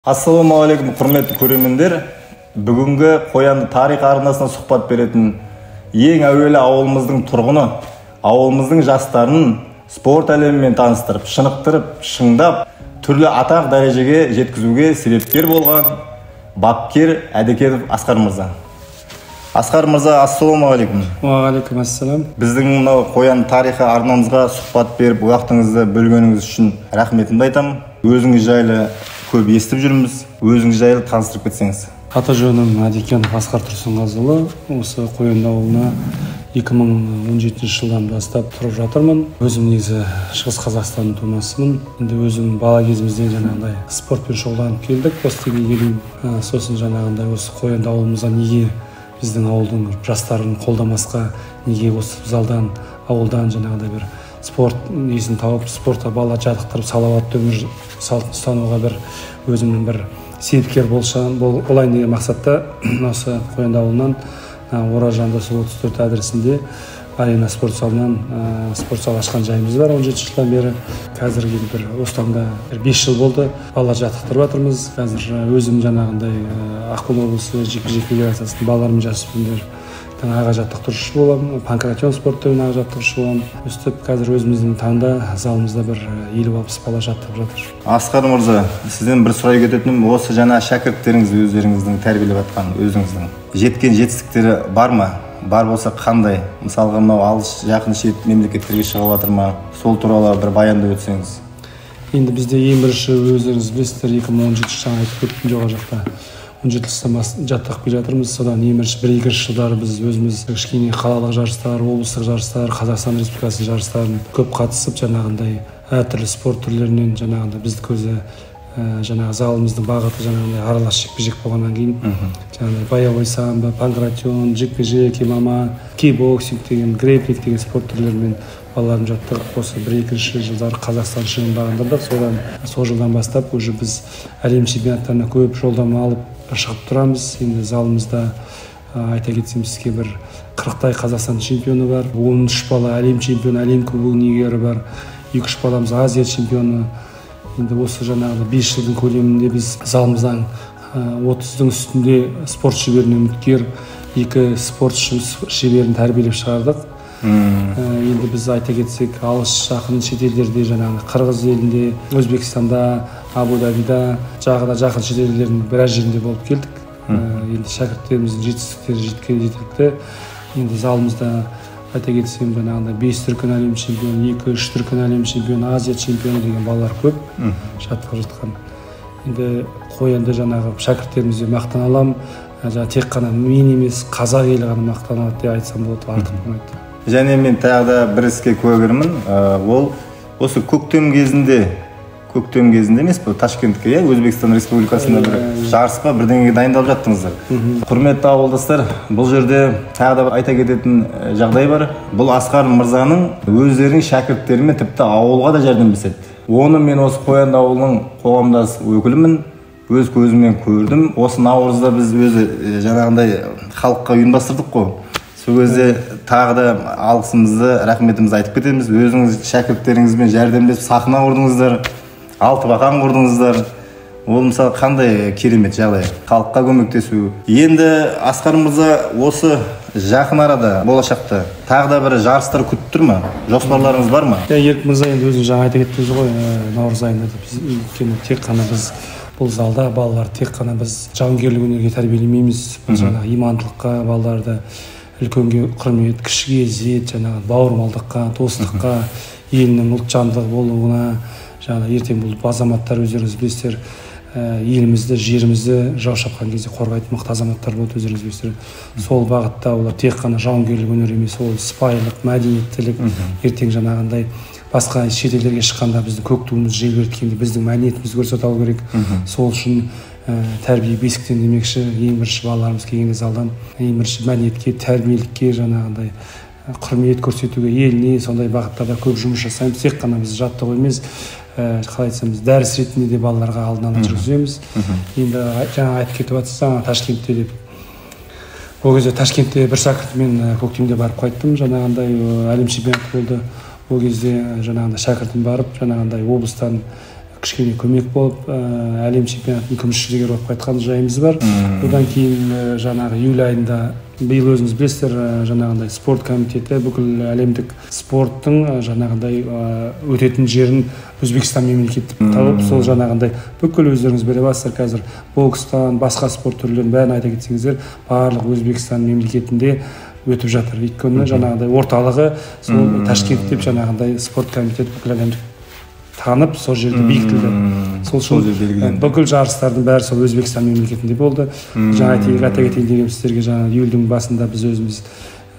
Ассалаумағалейкум, құрметті көрермендер. Бүгінгі Қоянды тарих арнасына сұхбат беретін ең әуелі ауылымыздың тұрғыны, ауылымыздың жастарын спорт әлемімен таныстырып, шынықтырып, шыңдап, түрлі атақ дәрежеге жеткізуге себепкер болған бапкер Әдекенов Асқар мырза. Асқар мырза, ассалаумағалейкум. Уағалейкум ассалам. Біздің мынау Қоянды тарихы арнамызға сұхбат беріп, уақытыңызды бөлгеніңіз үшін рахметімді айтамын. Өзіңіз жайлы көп естіп жүрміз, өзіңіз жайлы таныстырып кетсеңіз. Аты жөнім Әдекенов Асқар Тұрсынғазыұлы. Осы Қоянды ауылына 2017 жылдан бастап тұрып жатырмын. Өзім негізі Шығыс Қазақстанның тумасымын. Енді өзім бала кезімізден жаңағындай спортпен шұғылданып келдік осы деңгейге дейін. Сосын жаңағындай осы Қоянды ауылымызға неге біздің ауылдың жастарын қолдамасқа, неге осы залдан, ауылдан жаңағындай бір спорт несін тауып, спортқа бала жаттықтырып, салауатты өмір салтын ұстануға бір өзімнің бір себепкер болайын деген мақсатта осы Қоянды ауылынан Ораз Жандосов 34 адресінде арена спорт залынан спорт зал ашқан жайымыз бар 17 жылдан бері. Қазір енді бір осы таңда 5 жыл болды, балалар жаттықтырып жатырмыз. Қазір өзім жаңағындай Ақмола облысы жекпе-жек федерациясының балалар мен жасөспірімдер аға жаттықтырушы боламын, панкратион спорт түрінен аға жаттықтырушы боламын. Өстіп қазір өзіміздің таңда залымызда бір 50-60 бала жаттығып жатыр. Асқар мырза, сізден бір сұрай кететінім, осы жаңа шәкірттеріңіз өздеріңіздің тәрбиелеп жатқан өзіңіздің жеткен жетістіктері бар ма? Бар болса қандай? Мысалға мынау алыс жақын шет мемлекеттерге шығып жатыр ма? Сол туралы бір баяндап өтсеңіз. Енді бізде ең бірінші өздеріңіз білесіздер, 2017 жылы айтып кеттім жоғары жақта. 17 жылдан жаттығып келе жатырмыз. Содан ең бірінші бір-екінші жылдары біз өзіміз кішкене қалалық жарыстар, облыстық жарыстар, Қазақстан Республикасының жарыстарын көп қатысып, жаңағындай әртүрлі спорт түрлерінен жаңағындай бізді көзі жаңағы залымыздың бағыты жаңағындай аралас жекпе-жек болғаннан кейін жаңағындай боевой самбо, панкратион, жекпе-жек, ММА, кикбоксинг деген, грэпплинг деген спорт түрлерімен балаларын жаттығып, осы бір-екінші жылдары Қазақстан шыңын бағындырдық. Содан сол жылдан бастап уже біз әлем чемпионаттарына көп жолдама алып шығып тұрамыз. Енді залымызда айта кетсем сізге бір 40-тай Қазақстан чемпионы бар, 13 бала әлем чемпионы, әлем кубогының иегері бар, 2-3 баламыз Азия чемпионы. Енді осы жаңағы 5 жылдың көлемінде біз залымыздан 30-дың үстінде спорт шеберіне үміткер, 2 спорт шеберін тәрбиелеп шығардық. Енді біз айта кетсек, алыс жақын шетелдерде, жаңағы Қырғыз елінде, Өзбекстанда, Абу-Дабида, жағына жақын шетелдердің біраз жерінде болып келдік. Енді шәкірттеріміздің жетістіктері жеткен жеткілікті. Енді залымызда айта кетсем, жаңағындай 5 дүркін әлем чемпионы, 2-3 дүркін әлем чемпионы, Азия чемпионы деген балалар көп жаттығып жатқан. Енді Қоянды жаңағы шәкірттерімізге мақтана аламын. Жаңа тек қана мен емес, қазақ елі ғана мақтана алады деп айтсам болады, артық болмайды. Және мен тағы да бір іске куәгермін. Ол осы көктем кезінде емес пе, Ташкентке, иә, Өзбекстан Республикасында бір жарысқа бірдеңеге дайындалып жаттыңыздар. Құрметті ауылдастар, бұл жерде тағы да бір айта кететін жағдай бар. Бұл Асқар мырзаның өздерінің шәкірттерімен тіпті ауылға да жәрдемдеседі. Оны мен осы Қоянды ауылының қоғамдас өкілімін, өз көзіммен көрдім. Осы наурызда біз өзі жаңағындай халыққа ұйымдастырдық қой. Сол кезде тағы да алғысымызды, рахметімізді айтып кетеміз. Өзіңіз шәкірттеріңізбен жәрдемдесіп сахна құрдыңыздар, алтыбақан құрдыңыздар. Ол мысалы қандай керемет жағдай, халыққа көмектесу. Енді Асқар мырза, осы жақын арада, болашақта тағы да бір жарыстар күтіп тұр ма? Жоспарларыңыз бар ма? Ерік мырза, енді өзіңіз жаңа айта кеттіңіз ғой, наурыз айында деп. Өйткені тек қана біз бұл залда балалар тек қана біз жауынгерлік өнерге тәрбиелемейміз, жаңағы имандылыққа балаларды, үлкенге құрмет, кішіге ізет, жаңағы бауырмалдыққа, достыққа, елінің ұлтжандылығы болуына, жаңағы ертең бұл азаматтар өздеріңіз білесіздер, елімізді, жерімізді жау шапқан кезде қорғайтын мықты азаматтар болады, өздеріңіз білесіздер. Сол бағытта олар тек қана жауынгерлік өнер емес, ол сыпайылық, мәдениеттілік, ертең жаңағындай басқа шетелдерге шыққанда біздің көк туымызды желбіреткенде біздің мәдениетімізді көрсете алу керек. Сол үшін тәрбие бесіктен демекші, ең бірінші балаларымыз келгенде залдан ең бірінші мәдениетке, тәрбиелікке, жаңағындай құрмет көрсетуге, еліне, сондай бағыттарда көп жұмыс жасаймыз. Тек қана біз жаттығу емес, қалай айтсам, біз дәріс ретінде де балаларға алдын ала жүргіземіз. Енді жаңа айтып кетіп жатсыз, жаңа Ташкентте деп. Ол кезде Ташкентте бір шәкіртіммен көктемде барып қайттым, жаңағындай әлем чемпионаты болды. Ол кезде жаңағындай шәкіртім барып, жаңағындай облыстан кішкене көмек болып, әлем чемпионатының күміс жүлдегері болып қайтқан жайымыз бар. Одан кейін жаңағы июль айында, биыл өзіңіз білесіздер, жаңағындай спорт комитеті бүкіл әлемдік спорттың жаңағындай өтетін жерін Өзбекстан мемлекеті тауып, сол жаңағындай бүкіл өздеріңіз біле аласыздар, қазір бокстан басқа спорт түрлерін бәрін айта кетсеңіздер, барлық Өзбекстан мемлекетінде өтіп жатыр. Өйткені жаңағындай орталығы сол Ташкент деп жаңағындай спорт комитеті бүкіл әлемдік танып, сол жерде бекітілді. Сол үшін бүкіл жарыстардың бәрі сол Өзбекстан мемлекетінде болды. Жаңа айта кетейін дегенім, сіздерге жаңа июльдің басында біз өзіміз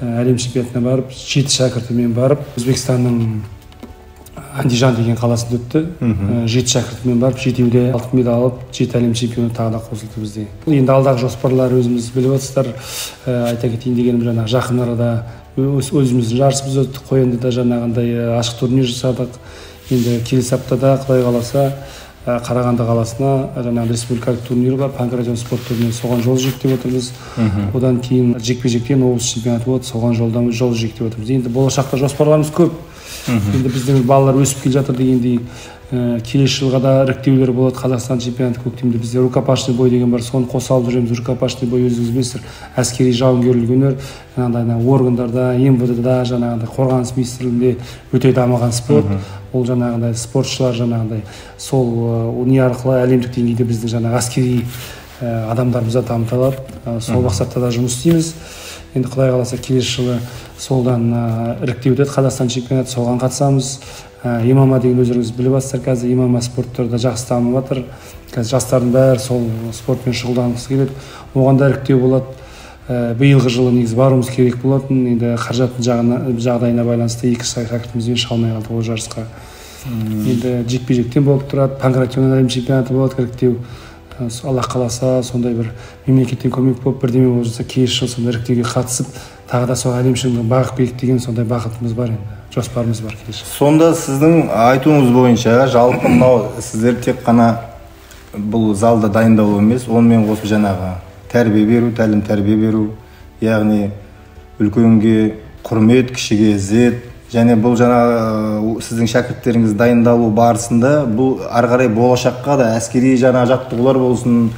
әлем чемпионатына барып, 7 шәкіртімен барып, Өзбекстанның Андижан деген қаласында өтті. 7 шәкіртімен барып, 7-еуде алтын медаль алып, 7 әлем чемпионы тағы да қосылды бізде. Енді алдағы жоспарлар өзіміз біліп отырсыздар. Айта кетейін дегенім, жаңа жақын арада өзіміздің жарысымыз өтті. Қоянды да жаңағындай ашық турнир жасадық. Енді келесі аптада Құдай қаласа Қарағанды қаласына жаңағы республикалық турнир бар, панкратион спорт турнирі, соған жол жүрейік деп отырмыз. Одан кейін жекпе-жектен облыс чемпионаты болады, соған жол жүрейік деп отырмыз. Енді болашақта жоспарларымыз көп. Енді біздің балалар өсіп келе жатыр дегендей, келесі жылға да іріктеулер болады. Қазақстан чемпионаты көктемде бізде рукопашный бой деген бар, соны қоса алып жүреміз. Рукопашный бой өзіңіз білесіздер, әскери жауынгерлік өнер, жаңағыдай органдарда, МВД-да, жаңағыдай қорғаныс министрлігінде өте дамыған спорт. Ол жаңағыдай спортшылар жаңағыдай сол не арқылы әлемдік деңгейде біздің жаңағы әскери адамдарымыз да дамыта алады. Сол мақсатта да жұмыс істейміз. Енді Құдай қаласа келесі жылы солдан іріктеу өтеді Қазақстан чемпионаты, соған қатысамыз. ММА деген өздеріңіз біліп жатсыздар, қазір ММА спорттары да жақсы дамып жатыр. Қазір жастардың бәрі сол спортпен шұғылданғысы келеді. Оған да іріктеу болады. Биылғы жылы негізі баруымыз керек болатын. Енді қаражаттың жағдайына байланысты 2 шәкіртімізбен шыға алмай қалдық ол жарысқа. Енді жекпе-жектен болып тұрады, панкратион әлем чемпионаты болады іріктеу. Алла қаласа сондай бір мемлекеттен көмек болып бірдеме болып жатса, келесі жылы сондай іріктеуге қатысып, тағы да сол әлем шыңын бағып келейік деген сондай бағытымыз бар, енді жоспарымыз бар келесі. Сонда сіздің айтуыңыз бойынша жалпы мынау сіздер тек қана бұл залда дайындалу емес, онымен қосып жаңағы тәрбие беру, тәлім тәрбие беру, яғни үлкенге құрмет, кішіге ізет, және бұл жаңа сіздің шәкірттеріңіз дайындалу барысында бұл ары қарай болашаққа да әскери жаңа жаттығулар болсын,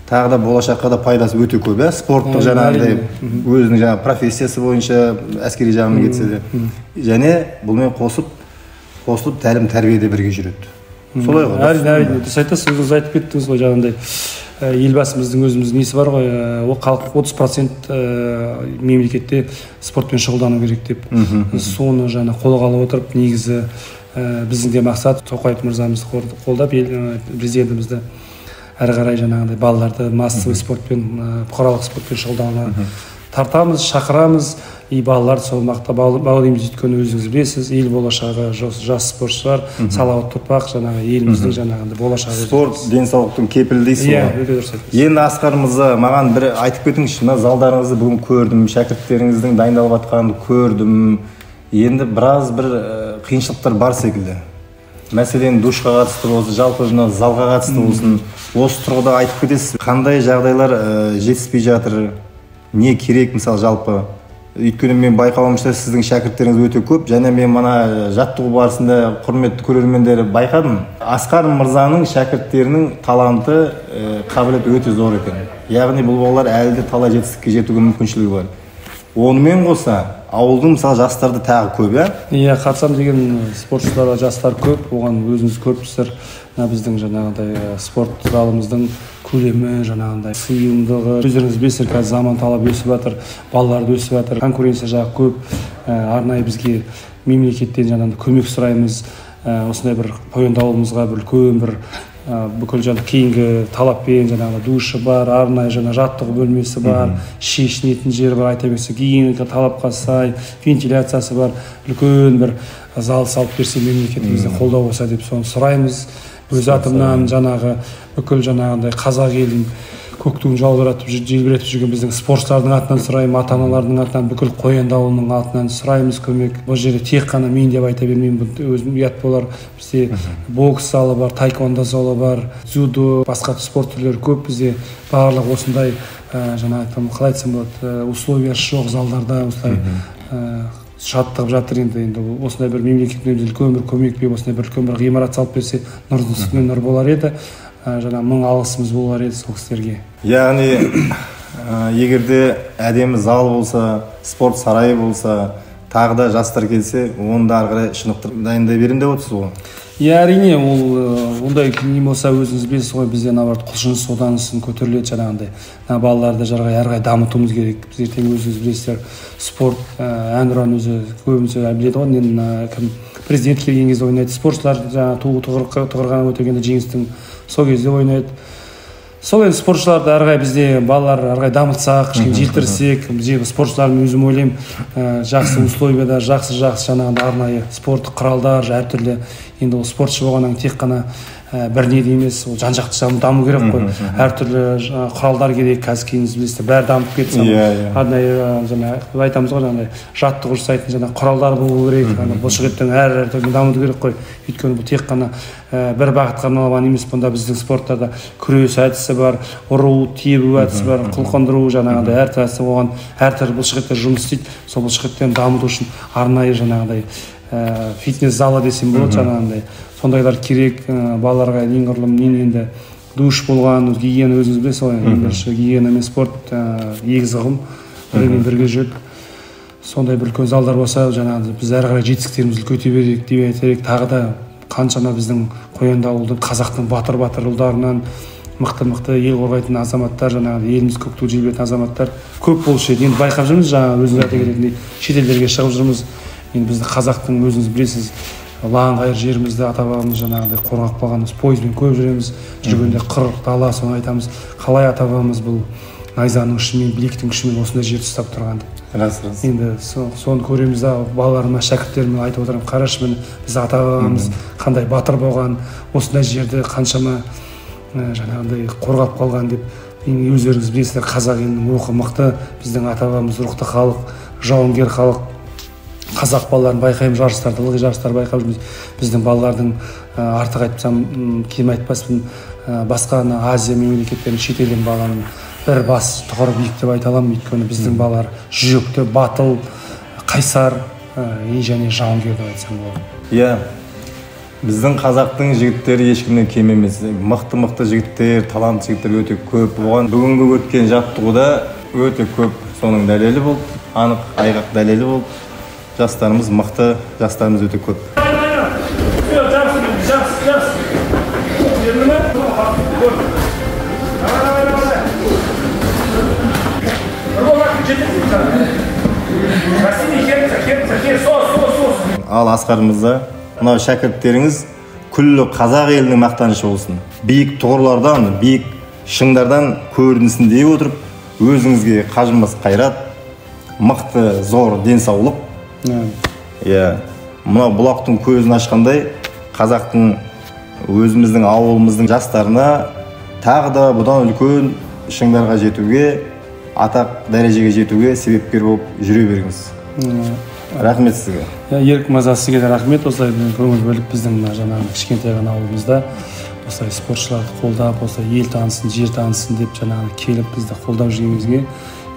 тағы да болашаққа да пайдасы өте көп, ә? Спорттық жаңағыдай өзінің жаңа профессиясы бойынша әскери жағымен кетсе де, және бұнымен қосылып тәлім тәрбие де бірге жүреді. Солай ғой? Әрине, әрине, дұрыс айтасыз, өзіңіз айтып кеттіңіз ғой, жаңағындай елбасымыздың өзіміздің несі бар ғой, ол халық 30% мемлекетте спортпен шұғылдану керек деп. Соны жаңа қолға алып отырып, негізі біздің де мақсат Тоқаев мырзамызды қолдап, президентімізді әрі қарай жаңағындай балаларды массовый спортпен, бұқаралық спортпен шұғылдануға тартамыз, шақырамыз. И балаларды сол мақта баулимыз, өйткені өзіңіз білесіз, ел болашағы жас спортшылар, салауатты ұрпақ, жаңағы еліміздің жаңағындай болашағы. Спорт денсаулықтың кепілі дейсіз ғой. Иә, өте дұрыс айтасыз. Енді Асқар мырза, маған бір айтып кетіңізші, мына залдарыңызды бүгін көрдім, шәкірттеріңіздің дайындалып жатқанын көрдім. Енді біраз бір қиыншылықтар бар секілді. Мәселен, душқа қатысты болсын, жалпы мына залға қатысты болсын, осы тұрғыда айтып кетесіз, қандай жағдайлар жетіспей жатыр, не керек мысалы жалпы? Өйткені мен байқауымша сіздің шәкірттеріңіз өте көп, және мен мына жаттығу барысында құрметті көрермендері байқадым. Асқар мырзаның шәкірттерінің таланты, қабілеті өте зор екен. Яғни бұл балалар әлі де талай жетістікке жетуге мүмкіншілігі бар. Онымен қоса ауылдың мысалы жастары тағы көп, иә? Иә, қатысам деген спортшылар, жастар көп, оған өзіңіз көріп тұрсыздар. Мына біздің жаңағыдай спорт залымыздың көлемі, жаңағындай сыйымдылығы. Өздеріңіз білесіздер, қазір заман талабы өсіп жатыр, балалар да өсіп жатыр, конкуренция жағы көп. Арнайы бізге мемлекеттен жаңағындай көмек сұраймыз. Осындай бір Қоянды ауылымызға бір үлкен бір бүкіл жаңа кейінгі талаппен жаңағы душы бар, арнайы жаңа жаттығу бөлмесі бар, шешінетін жері бар, айта берсек гигиеналық талапқа сай вентиляциясы бар, үлкен бір зал салып берсе мемлекетімізден қолдау болса деп соны сұраймыз. Өз атымнан жаңағы бүкіл жаңағындай қазақ елін көк туын жалбыратып желбіретіп жүрген біздің спортшылардың атынан сұраймын, ата-аналардың атынан, бүкіл Қоянды ауылының атынан сұраймыз көмек. Бұл жерде тек қана мен деп айта бермеймін, бұл өзім ұят болар. Бізде бокс залы бар, таеквондо залы бар, дзюдо, басқа спорт түрлері көп бізде. Барлық осындай жаңа айтам, қалай айтсам болады, условиясы жоқ залдарда осылай Жаттығып жатыр енді осындай бір мемлекеттің үлкен бір көмек беріп, осындай бір үлкен бір ғимарат салып берсе, нұрдың үстіне нұр болар еді. Жаңа мың алғысымыз болар еді сол кісілерге. Яғни егер де әдемі зал болса, спорт сарайы болса, тағы да жастар келсе, оны да ары қарай шынықтырып дайындай беремін деп отырсыз ғой? Иә, әрине, ол ондай не болса, өзіңіз білесіз ғой, бізде наоборот құлшыныс одан үстін көтеріледі жаңағындай. Мына балаларды ары қарай дамытуымыз керек. Біз ертең өзіңіз білесіздер, спорт әнұран өзі көбінесе біледі ғой, енді кім президент келген кезде ойнайды, спортшылар жаңағы тұғырға көтергенде жеңістің сол кезде ойнайды. Сол енді спортшыларды ары қарай бізде балалар ары қарай дамытсақ, кішкене желтірсек, бізде спортшылардың өзім ойлаймын, жақсы условияда, жақсы жаңағындай арнайы спорттық құралдар әртүрлі. Енді ол спортшы болғаннан тек қана бір неде емес, ол жан-жақты даму керек қой. Әртүрлі құралдар керек, қазір кейінгі білесіздер, бәрі дамып кетті. Арнайы жаңа айтамыз ғой, жаңағыдай жаттығу жасайтын жаңа құралдар болу керек, ана бұлшықеттің әр түрлі дамыту керек қой. Өйткені бұл тек қана бір бағытқа арналған емес, бұнда біздің спорттарда күрес әдісі бар, ұру, тебу әдісі бар, қылқындыру жаңағыдай әр әдісі болған, әртүрлі бұлшықеттер жұмыс істейді. Сол бұлшықеттерді дамыту үшін арнайы жаңағыдай фитнес залы десем болады, жаңағындай сондайлар керек. Балаларға неғұрлым енді душ болған, гигиена өзіңіз білесіз ғой, ең бірінші гигиена мен спорт егіз ұғым, бірімен бірге жүреді. Сондай бір үлкен залдар болса, жаңағы біз әрі қарай жетістіктерімізді үлкейте берейік деп айтайық. Тағы да қаншама біздің Қоянды ауылдың қазақтың батыр ұлдарынан мықты ел қорғайтын азаматтар, жаңағы еліміз көк ту желбіретін азаматтар көп болушы еді. Енді байқап жүрміз, жаңағы өзіңіз айта кететіндей шетелдерге шығып жүрміз. Енді бізді қазақтың өзіңіз білесіз, лаң-ғайыр жерімізді ата-бабамыз жаңағыдай қорғап қалған, пойызбен көп жүреміз, жүргенде қыр дала, соны айтамыз, қалай ата-бабамыз бұл найзаның ұшымен, білектің күшімен осындай жерді ұстап тұрған деп. Рас. Енді соны көреміз да, балаларыма, шәкірттеріме айтып отырамын, қарашы, міне біз ата-бабамыз қандай батыр болған, осындай жерді қаншама жаңағындай қорғап қалған деп. Енді өздеріңіз білесіздер, қазақ елінің рухы мықты, біздің ата-бабамыз рухты халық, жауынгер халық. Қазақ балаларын байқаймын, жарыстарды, ылғи жарыстар байқап жүрміз. Біздің балалардың артық айтсам, кем айтпаспын, басқа Азия мемлекеттерінің, шетелдің балаларының бір бас тұғыры биік деп айта аламын. Өйткені біздің балалар жүректі, батыл, қайсар және жауынгер деп айтсам болады. Иә, біздің қазақтың жігіттері ешкімнен кем емес. Мықты жігіттер, талантты жігіттер өте көп болған. Бүгінгі өткен жаттығуда өте көп соның дәлелі болды, анық айғақ дәлелі болды. Жастарымыз мықты, жастарымыз өте көп. Ал Асқар мырза, мынау шәкірттеріңіз күллі қазақ елінің мақтанышы болсын. Биік тұғырлардан, биік шыңдардан көрінсін дей отырып, өзіңізге қажымас қайрат, мықты зор денсаулық. Иә, мынау бұлақтың көзін ашқандай қазақтың, өзіміздің ауылымыздың жастарына тағы да бұдан үлкен шыңдарға жетуге, атақ дәрежеге жетуге себепкер болып жүре беріңіз. Рахмет сізге. Ерік мырза, сізге де рахмет. Осылай көңіл бөліп біздің мына жаңағы кішкентай ғана ауылымызда осылай спортшыларды қолдап, осылай ел танысын, жер танысын деп жаңағы келіп бізді қолдап жүргеніңізге,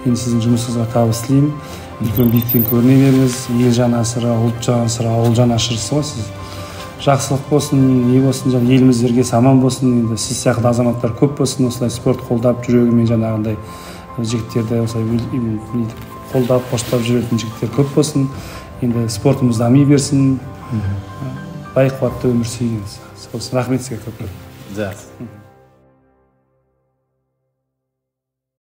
енді сіздің жұмысыңызға табыс тілеймін. Үлкен биіктен көріне беріңіз. Ел жанашыры, ұлт жанашыры, ауыл жанашырысыз ғой сіз. Жақсылық болсын, не болсын, және еліміз іргесі аман болсын. Енді сіз сияқты азаматтар көп болсын, осылай спорт қолдап, жүрегімен жаңағындай жігіттерді осылай қолдап, қоштап жүретін жігіттер көп болсын. Енді спортымыз дами берсін. Бай қуатты өмір сүріңіз. Рахмет сізге көп көп. Жақсы.